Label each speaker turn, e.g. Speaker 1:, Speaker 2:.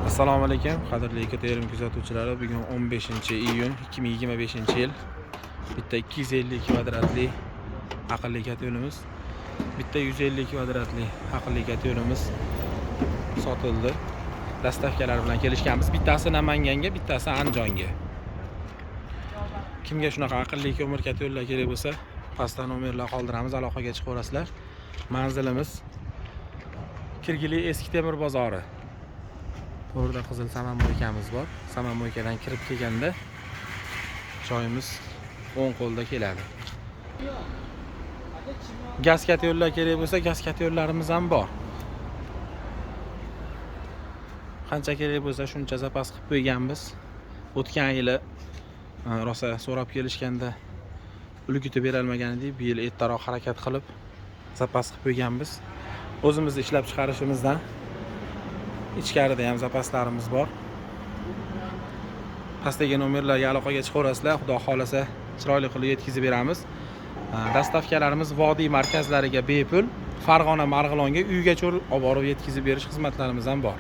Speaker 1: Assalomu alaykum, qadrli Ekoterim kuzatuvchilari. Bugun 15 iyun 2025-yil. Bitta 250 kvadratli aqlli kotelimiz, bitta 150 kvadratli aqlli kotelimiz sotildi. Доставка lar bilan kelishganmiz. Bittasi Namanganga, bittasi Andijonga. Kimga shunaqa aqlli ko'mir kotellar kerak bo'lsa, pastda nomerlar qoldiramiz, aloqaga chiqaverasizlar. Manzilimiz Kirgili eski temir bozori. To'g'rida qizil самомойка miz bor. Самомойка dan kirib kelganda joyimiz o'ng qo'lda keladi. Gaz kotellar kerak bo'lsa, gaz kotellarimiz ham bor. Qancha kerak bo'lsa, shuncha запас qilib qo'yganmiz. O'tgan yili rosa so'rab kelishganda ulgutib berolmagan edik. Bu yil ertaroq harakat qilib запас qilib qo'yganmiz. O'zimiz ishlab chiqarishimizdan ichkarida ham запас larimiz bor. Pastdagi nomerlarga aloqaga chiqaverasizlar, xudo xohlasa, chiroyli qilib yetkazib beramiz. Доставка larimiz vodiy markazlariga bepul, Farg'ona, Marg'ilonga uygacha olib borib yetkazib berish xizmatlarimiz ham bor.